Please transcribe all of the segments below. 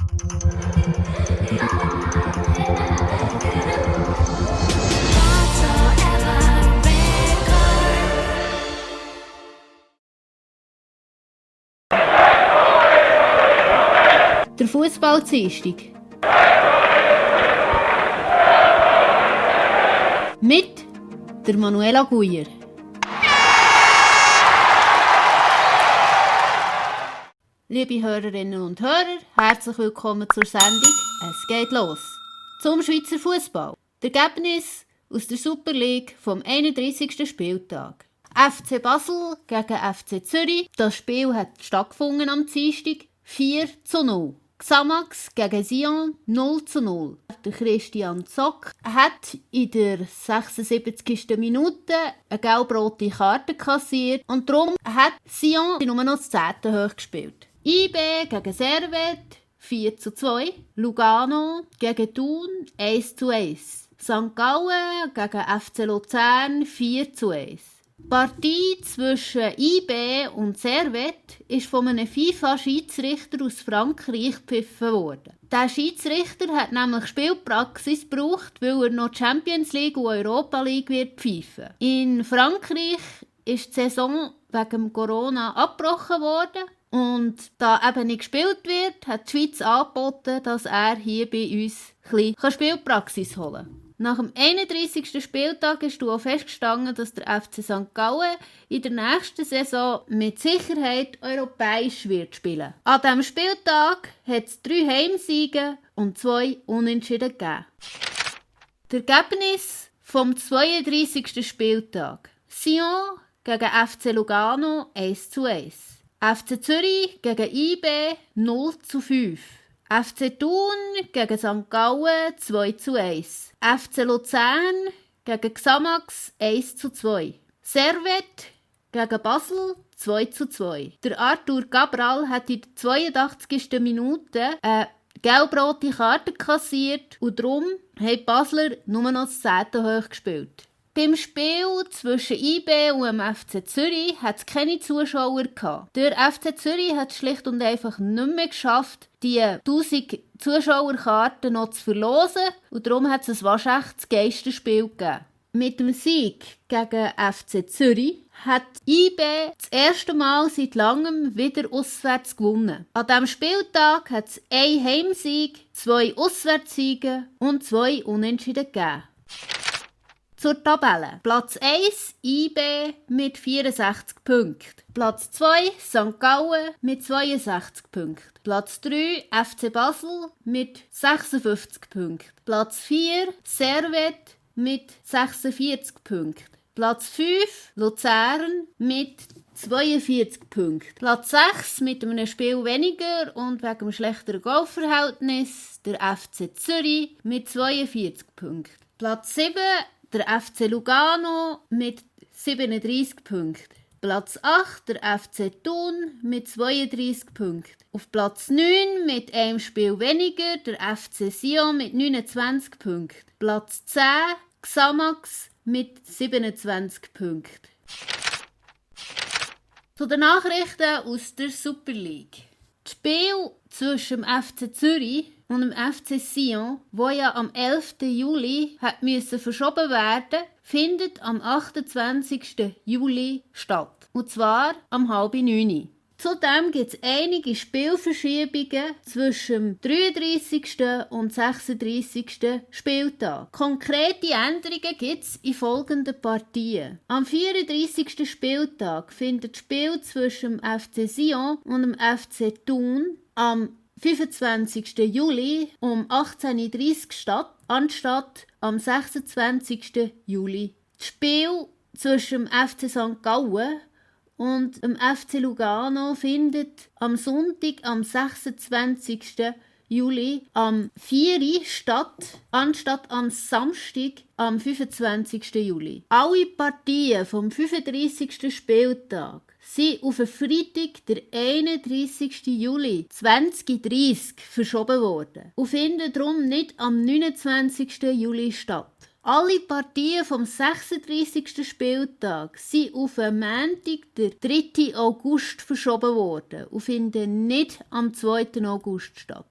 Der Fußball-Dienstag. Mit der Manuela Guyer. Liebe Hörerinnen und Hörer, herzlich willkommen zur Sendung «Es geht los» zum Schweizer Fußball. Die Ergebnisse aus der Super League vom 31. Spieltag. FC Basel gegen FC Zürich. Das Spiel hat stattgefunden am Dienstag 4:0. Xamax gegen Sion 0:0. Der Christian Zock hat in der 76. Minute eine gelb-rote Karte kassiert und darum hat Sion nur noch das 10. hoch gespielt. IB gegen Servette 4:2. Lugano gegen Thun 1:1. St. Gallen gegen FC Luzern 4:1. Die Partie zwischen IB und Servette ist von einem FIFA-Schiedsrichter aus Frankreich gepfiffen worden. Der Schiedsrichter hat nämlich Spielpraxis gebraucht, weil er noch Champions League und Europa League wird pfeifen. In Frankreich ist die Saison wegen Corona abgebrochen worden. Und da eben nicht gespielt wird, hat die Schweiz angeboten, dass er hier bei uns ein bisschen Spielpraxis holen kann. Nach dem 31. Spieltag ist auch festgestanden, dass der FC St. Gallen in der nächsten Saison mit Sicherheit europäisch wird spielen. An diesem Spieltag hat es 3 Heimsiege und 2 Unentschieden gegeben. Das Ergebnis vom 32. Spieltag. Sion gegen FC Lugano 1:1. FC Zürich gegen IB 0:5. FC Thun gegen St. Gallen 2:1. FC Luzern gegen Xamax 1:2. Servette gegen Basel 2:2. Der Arthur Cabral hat in der 82. Minute eine gelb-rote Karte kassiert und darum haben die Basler nur noch das 10. hoch gespielt. Beim Spiel zwischen IB und dem FC Zürich hat es keine Zuschauer gehabt. Der FC Zürich hat es schlicht und einfach nicht mehr geschafft, die 1000 Zuschauerkarten noch zu verlosen und darum hat es ein waschechts Geisterspiel gegeben. Mit dem Sieg gegen FC Zürich hat IB das erste Mal seit langem wieder auswärts gewonnen. An diesem Spieltag hat es 1 Heimsieg, 2 Auswärtssiege und 2 Unentschieden gegeben. Zur Tabelle. Platz 1 IB mit 64 Punkten. Platz 2 St. Gallen mit 62 Punkten. Platz 3 FC Basel mit 56 Punkten. Platz 4 Servette mit 46 Punkten. Platz 5 Luzern mit 42 Punkten. Platz 6 mit einem Spiel weniger und wegen einem schlechteren Goalverhältnis der FC Zürich mit 42 Punkten. Platz 7 der FC Lugano mit 37 Punkten. Platz 8 der FC Thun mit 32 Punkten. Auf Platz 9 mit einem Spiel weniger der FC Sion mit 29 Punkten. Platz 10 Xamax mit 27 Punkten. Zu den Nachrichten aus der Super League. Das Spiel zwischen dem FC Zürich und dem FC Sion, wo ja am 11. Juli hat verschoben werden, findet am 28. Juli statt. Und zwar um 8:30. Zudem gibt es einige Spielverschiebungen zwischen dem 33. und 36. Spieltag. Konkrete Änderungen gibt es in folgenden Partien. Am 34. Spieltag findet das Spiel zwischen dem FC Sion und dem FC Thun am 25. Juli um 18:30 Uhr statt, anstatt am 26. Juli. Das Spiel zwischen dem FC St. Gallen und dem FC Lugano findet am Sonntag, am 26. Juli am 4 Uhr statt, anstatt am Samstag, am 25. Juli. Alle Partien vom 35. Spieltag sind auf den Freitag, der 31. Juli 2030 verschoben worden und finden darum nicht am 29. Juli statt. Alle Partien vom 36. Spieltag sind auf den Montag, der 3. August verschoben worden und finden nicht am 2. August statt.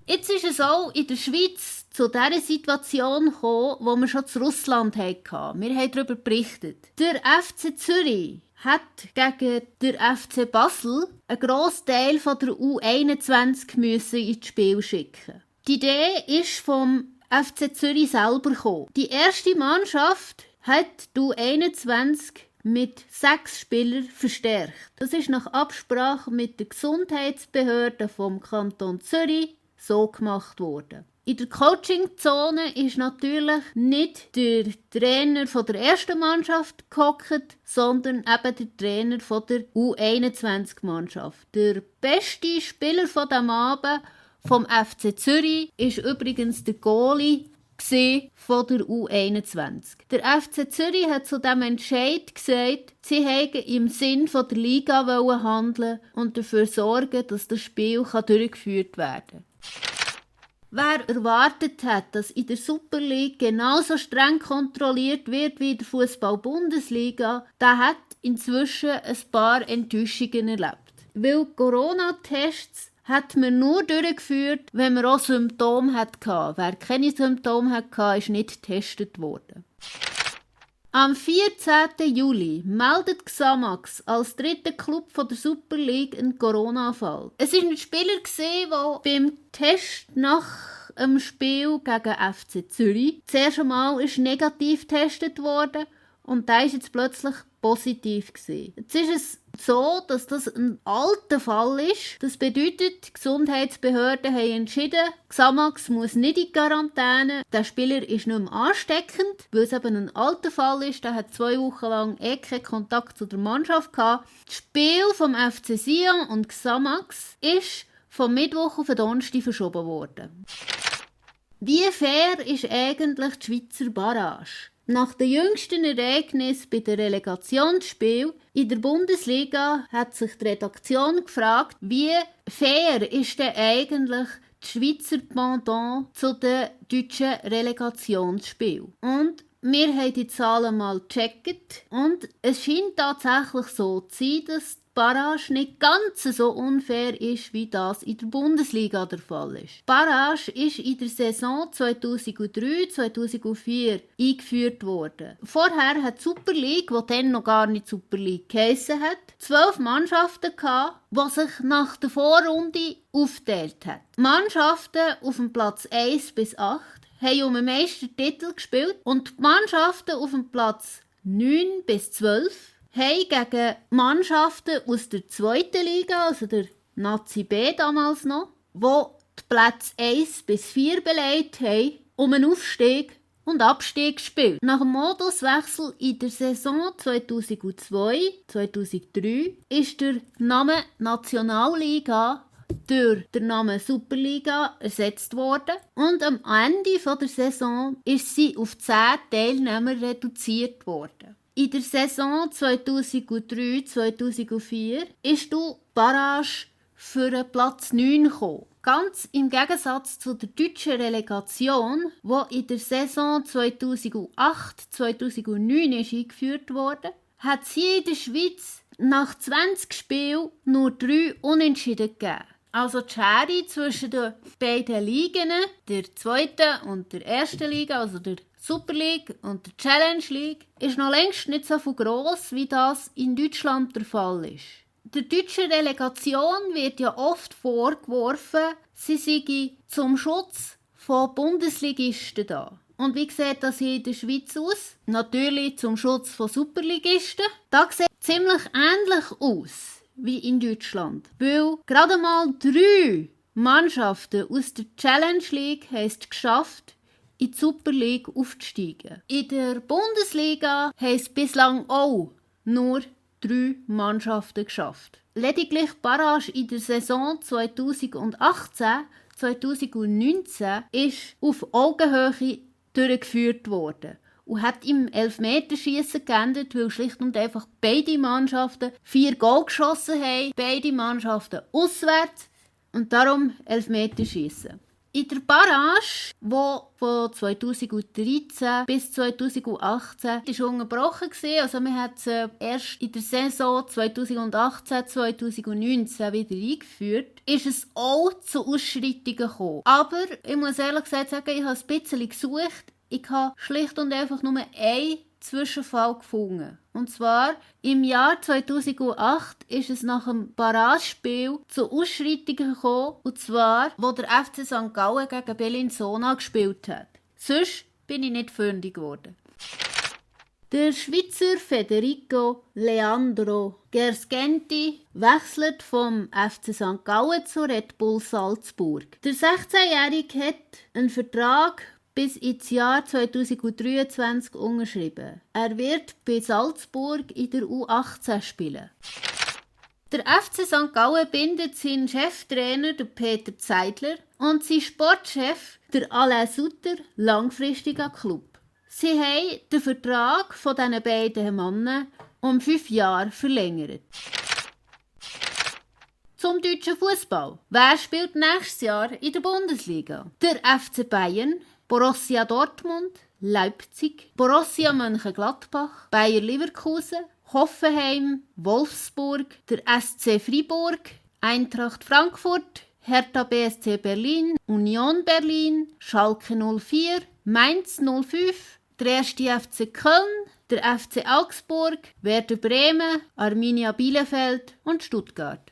Jetzt ist es auch in der Schweiz zu dieser Situation gekommen, wo wir schon zu Russland hatten. Wir haben darüber berichtet. Der FC Zürich hat gegen den FC Basel einen grossen Teil von der U21 müssen ins Spiel schicken. Die Idee ist vom FC Zürich selber gekommen. Die erste Mannschaft hat die U21 mit 6 Spielern verstärkt. Das ist nach Absprache mit der Gesundheitsbehörde vom Kanton Zürich so gemacht worden. In der Coachingzone ist natürlich nicht der Trainer von der ersten Mannschaft gehockt, sondern eben der Trainer von der U21-Mannschaft. Der beste Spieler von diesem Abend vom FC Zürich ist übrigens der Goalie von der U21. Der FC Zürich hat zu diesem Entscheid gesagt, sie hätten im Sinn von der Liga handeln und dafür sorgen, dass das Spiel durchgeführt werden kann. Wer erwartet hat, dass in der Super League genauso streng kontrolliert wird wie in der Fußball-Bundesliga, der hat inzwischen ein paar Enttäuschungen erlebt. Weil Corona-Tests hat man nur durchgeführt, wenn man auch Symptome hatte. Wer keine Symptome hatte, ist nicht getestet worden. Am 14. Juli meldet Xamax als dritter Club von der Super League einen Corona-Fall. Es war ein Spieler, der beim Test nach dem Spiel gegen FC Zürich zuerst einmal negativ getestet wurde und der ist jetzt plötzlich positiv gewesen. Jetzt ist es so, dass das ein alter Fall ist. Das bedeutet, die Gesundheitsbehörden haben entschieden, Xamax muss nicht in Quarantäne. Der Spieler ist nicht mehr ansteckend, weil es eben ein alter Fall ist. Der hat 2 Wochen lang keinen Kontakt zu der Mannschaft gehabt. Das Spiel vom FC Sion und Xamax ist vom Mittwoch auf den Donnerstag verschoben worden. Wie fair ist eigentlich die Schweizer Barrage? Nach den jüngsten Ereignissen bei den Relegationsspielen in der Bundesliga hat sich die Redaktion gefragt, wie fair ist denn eigentlich das Schweizer Pendant zu den deutschen Relegationsspielen? Und wir haben die Zahlen mal gecheckt und es scheint tatsächlich so zu sein, dass die Barrage nicht ganz so unfair ist, wie das in der Bundesliga der Fall ist. Die Barrage ist in der Saison 2003-2004 eingeführt worden. Vorher hat die Super League, die dann noch gar nicht Super League geheissen hat, 12 Mannschaften gehabt, die sich nach der Vorrunde aufgeteilt haben. Die Mannschaften auf dem Platz 1 bis 8 haben um den Meistertitel gespielt und die Mannschaften auf dem Platz 9 bis 12 haben gegen Mannschaften aus der 2. Liga, also der Nazi B damals noch, die die Plätze 1 bis 4 belegt haben, um einen Aufstieg und Abstieg gespielt. Nach dem Moduswechsel in der Saison 2002-2003 ist der Name Nationalliga durch den Namen Superliga ersetzt worden und am Ende der Saison ist sie auf 10 Teilnehmer reduziert worden. In der Saison 2003-2004 ist die Barrage für den Platz 9 gekommen. Ganz im Gegensatz zu der deutschen Relegation, die in der Saison 2008-2009 eingeführt wurde, hat es hier in der Schweiz nach 20 Spielen nur 3 Unentschieden gegeben. Also die Schere zwischen den beiden Ligen, der 2. und der 1. Liga, also der Super League und der Challenge League, ist noch längst nicht so gross, wie das in Deutschland der Fall ist. Der deutschen Relegation wird ja oft vorgeworfen, sie sei zum Schutz von Bundesligisten da. Und wie sieht das hier in der Schweiz aus? Natürlich zum Schutz von Superligisten. Das sieht ziemlich ähnlich aus wie in Deutschland. Weil gerade mal 3 Mannschaften aus der Challenge League haben es geschafft, in die Super League aufzusteigen. In der Bundesliga haben es bislang auch nur 3 Mannschaften geschafft. Lediglich die Barrage in der Saison 2018-2019 ist auf Augenhöhe durchgeführt worden und hat im Elfmeterschiessen geendet, weil schlicht und einfach beide Mannschaften 4 Goal geschossen haben, beide Mannschaften auswärts und darum Elfmeterschiessen. In der Barrage, die von 2013 bis 2018 ist unterbrochen war, also man hat sie erst in der Saison 2018/2019 wieder eingeführt, ist es auch zu Ausschreitungen gekommen. Aber ich muss ehrlich gesagt sagen, ich habe ein bisschen gesucht. Ich habe schlicht und einfach nur einen Zwischenfall gefunden. Und zwar im Jahr 2008 ist es nach dem Barragespiel zu Ausschreitungen gekommen, und zwar, wo der FC St. Gallen gegen Bellinzona gespielt hat. Sonst bin ich nicht fündig geworden. Der Schweizer Federico Leandro Gersgenti wechselt vom FC St. Gallen zu Red Bull Salzburg. Der 16-Jährige hat einen Vertrag bis ins Jahr 2023 unterschrieben. Er wird bei Salzburg in der U18 spielen. Der FC St. Gallen bindet seinen Cheftrainer, Peter Zeidler, und seinen Sportchef, Alain Sutter, langfristig an den Club. Sie haben den Vertrag von diesen beiden Männern um 5 Jahre verlängert. Zum deutschen Fußball. Wer spielt nächstes Jahr in der Bundesliga? Der FC Bayern, Borussia Dortmund, Leipzig, Borussia Mönchengladbach, Bayer Leverkusen, Hoffenheim, Wolfsburg, der SC Freiburg, Eintracht Frankfurt, Hertha BSC Berlin, Union Berlin, Schalke 04, Mainz 05, der 1. FC Köln, der FC Augsburg, Werder Bremen, Arminia Bielefeld und Stuttgart.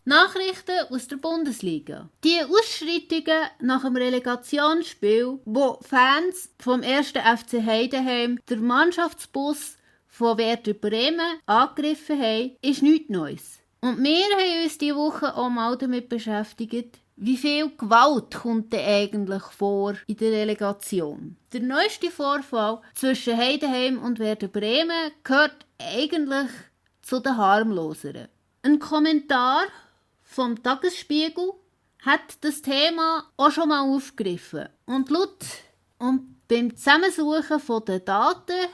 Nachrichten aus der Bundesliga. Die Ausschreitungen nach dem Relegationsspiel, wo Fans vom 1. FC Heidenheim den Mannschaftsbus von Werder Bremen angegriffen haben, ist nichts Neues. Und wir haben uns diese Woche auch mal damit beschäftigt, wie viel Gewalt kommt denn eigentlich vor in der Relegation. Der neueste Vorfall zwischen Heidenheim und Werder Bremen gehört eigentlich zu den harmloseren. Ein Kommentar vom Tagesspiegel hat das Thema auch schon mal aufgegriffen. Und beim Zusammensuchen der Daten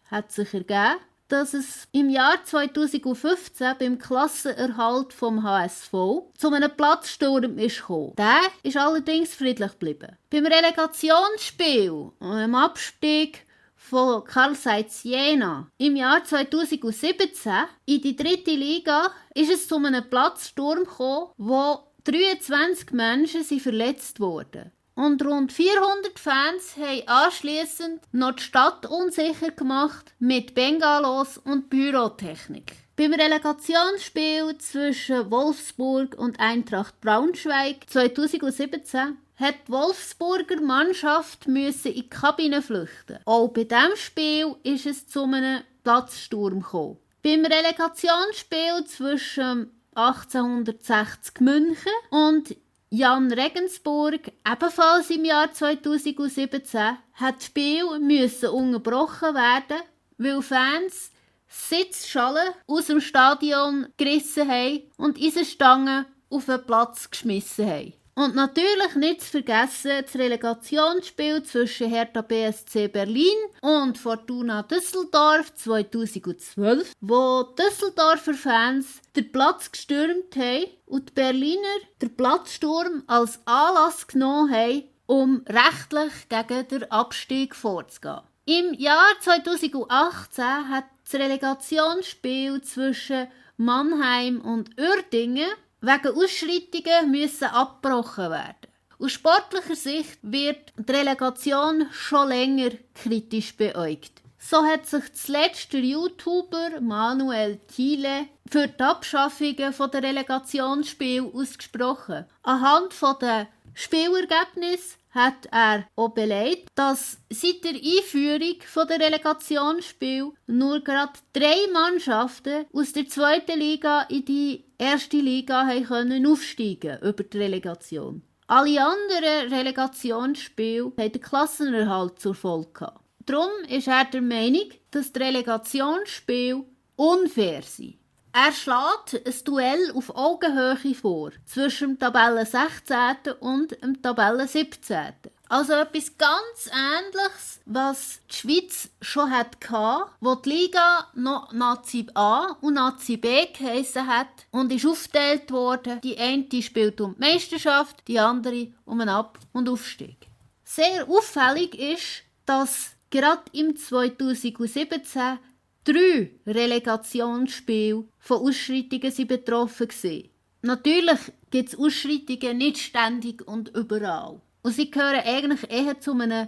hat sich ergeben, dass es im Jahr 2015 beim Klassenerhalt vom HSV zu einem Platzsturm kam. Der ist allerdings friedlich geblieben. Beim Relegationsspiel und dem Abstieg von Carl Zeiss Jena im Jahr 2017 in die 3. Liga ist es zu einem Platzsturm gekommen, wo 23 Menschen verletzt wurden. Und rund 400 Fans haben anschliessend noch die Stadt unsicher gemacht mit Bengalos und Pyrotechnik. Beim Relegationsspiel zwischen Wolfsburg und Eintracht Braunschweig 2017 hat die Wolfsburger Mannschaft in die Kabine flüchten. Auch bei diesem Spiel ist es zu einem Platzsturm gekommen. Beim Relegationsspiel zwischen 1860 München und Jan Regensburg, ebenfalls im Jahr 2017, hat das Spiel unterbrochen werden, weil Fans Sitzschalen aus dem Stadion gerissen haben und Eisenstangen auf den Platz geschmissen haben. Und natürlich nicht zu vergessen das Relegationsspiel zwischen Hertha BSC Berlin und Fortuna Düsseldorf 2012, wo Düsseldorfer Fans den Platz gestürmt haben und die Berliner den Platzsturm als Anlass genommen haben, um rechtlich gegen den Abstieg vorzugehen. Im Jahr 2018 hat das Relegationsspiel zwischen Mannheim und Uerdingen wegen Ausschreitungen müssen abgebrochen werden. Aus sportlicher Sicht wird die Relegation schon länger kritisch beäugt. So hat sich zuletzt der YouTuber Manuel Thiele für die Abschaffungen der Relegationsspiele ausgesprochen. Anhand der Spielergebnisse hat er auch belegt, dass seit der Einführung der Relegationsspiele nur gerade 3 Mannschaften aus der 2. Liga in die 1. Liga können aufsteigen über die Relegation. Alle anderen Relegationsspiele haben den Klassenerhalt zur Folge gehabt. Darum ist er der Meinung, dass die Relegationsspiele unfair sind. Er schlägt ein Duell auf Augenhöhe vor zwischen dem Tabellen 16. und dem Tabellen 17. Also etwas ganz Ähnliches, was die Schweiz schon hatte, wo die Liga noch Nazi A und Nazi B geheissen hat und ist aufgeteilt worden. Die eine spielt um die Meisterschaft, die andere um einen Ab- und Aufstieg. Sehr auffällig ist, dass gerade im 2017 3 Relegationsspiele von Ausschreitungen betroffen waren. Natürlich gibt es Ausschreitungen nicht ständig und überall. Und sie gehören eigentlich eher zu einem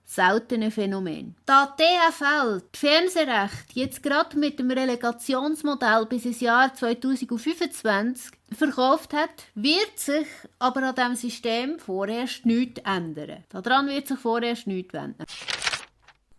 seltenen Phänomen. Da die TFL die Fernsehrechte jetzt gerade mit dem Relegationsmodell bis ins Jahr 2025 verkauft hat, wird sich aber an diesem System vorerst nichts ändern. Daran wird sich vorerst nichts ändern.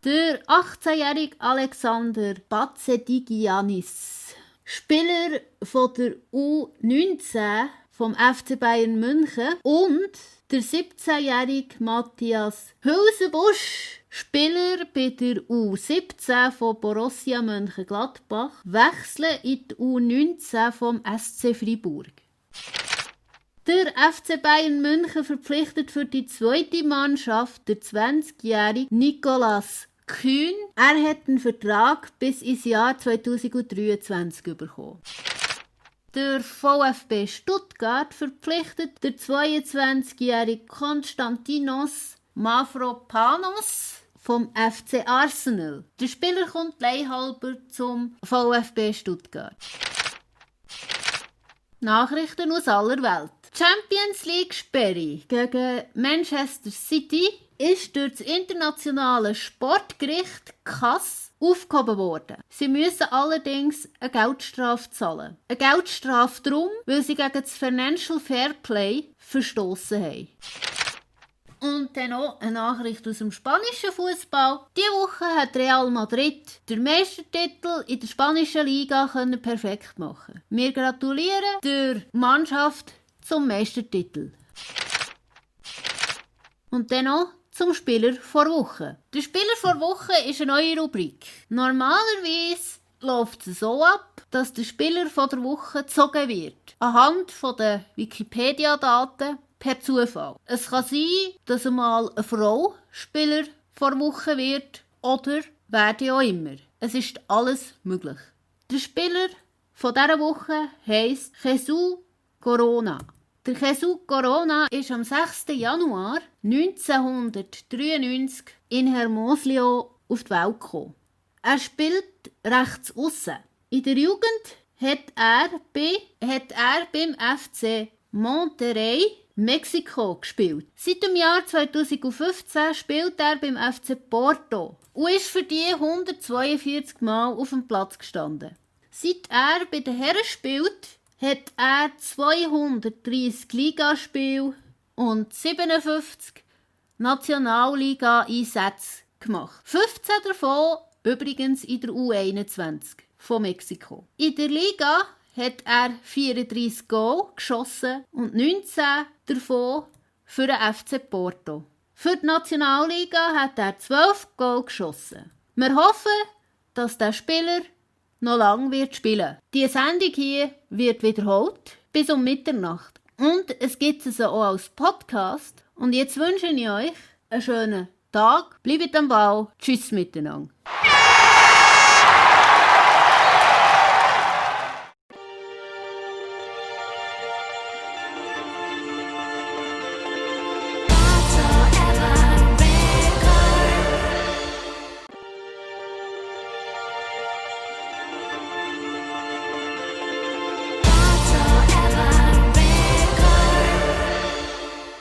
Der 18-jährige Alexander Patsedigiannis, Spieler von der U19 vom FC Bayern München, und der 17-jährige Matthias Hülsenbusch, Spieler bei der U17 von Borussia Mönchengladbach, wechseln in die U19 vom SC Freiburg. Der FC Bayern München verpflichtet für die zweite Mannschaft der 20-jährige Nicolas Kühn. Er hat einen Vertrag bis ins Jahr 2023 bekommen. Der VfB Stuttgart verpflichtet der 22-jährige Konstantinos Mavropanos vom FC Arsenal. Der Spieler kommt leihhalber zum VfB Stuttgart. Nachrichten aus aller Welt. Die Champions League Sperre gegen Manchester City ist durch das internationale Sportgericht CAS aufgehoben worden. Sie müssen allerdings eine Geldstrafe zahlen. Eine Geldstrafe darum, weil sie gegen das Financial Fair Play verstoßen haben. Und dann noch eine Nachricht aus dem spanischen Fußball. Diese Woche hat Real Madrid den Meistertitel in der spanischen Liga perfekt machen. Wir gratulieren der Mannschaft zum Meistertitel. Und dann noch zum Spieler vor Woche. Der Spieler vor Woche ist eine neue Rubrik. Normalerweise läuft es so ab, dass der Spieler von der Woche gezogen wird. Anhand der Wikipedia-Daten per Zufall. Es kann sein, dass einmal eine Frau Spieler vor Woche wird oder werde auch immer. Es ist alles möglich. Der Spieler von dieser Woche heisst Jesus Corona. Der Jesus Corona ist am 6. Januar 1993 in Hermosillo auf die Welt gekommen. Er spielt rechts aussen. In der Jugend hat er beim FC Monterrey Mexiko gespielt. Seit dem Jahr 2015 spielt er beim FC Porto und ist für die 142 Mal auf dem Platz gestanden. Seit er bei den Herren spielt, hat er 230 Ligaspiele und 57 Nationalliga-Einsätze gemacht. 15 davon übrigens in der U21 von Mexiko. In der Liga hat er 34 Goal geschossen und 19 davon für den FC Porto. Für die Nationalliga hat er 12 Goal geschossen. Wir hoffen, dass der Spieler noch lange wird spielen. Die Sendung hier wird wiederholt bis um Mitternacht. Und es gibt es auch als Podcast. Und jetzt wünsche ich euch einen schönen Tag. Bleibt am Ball. Tschüss miteinander.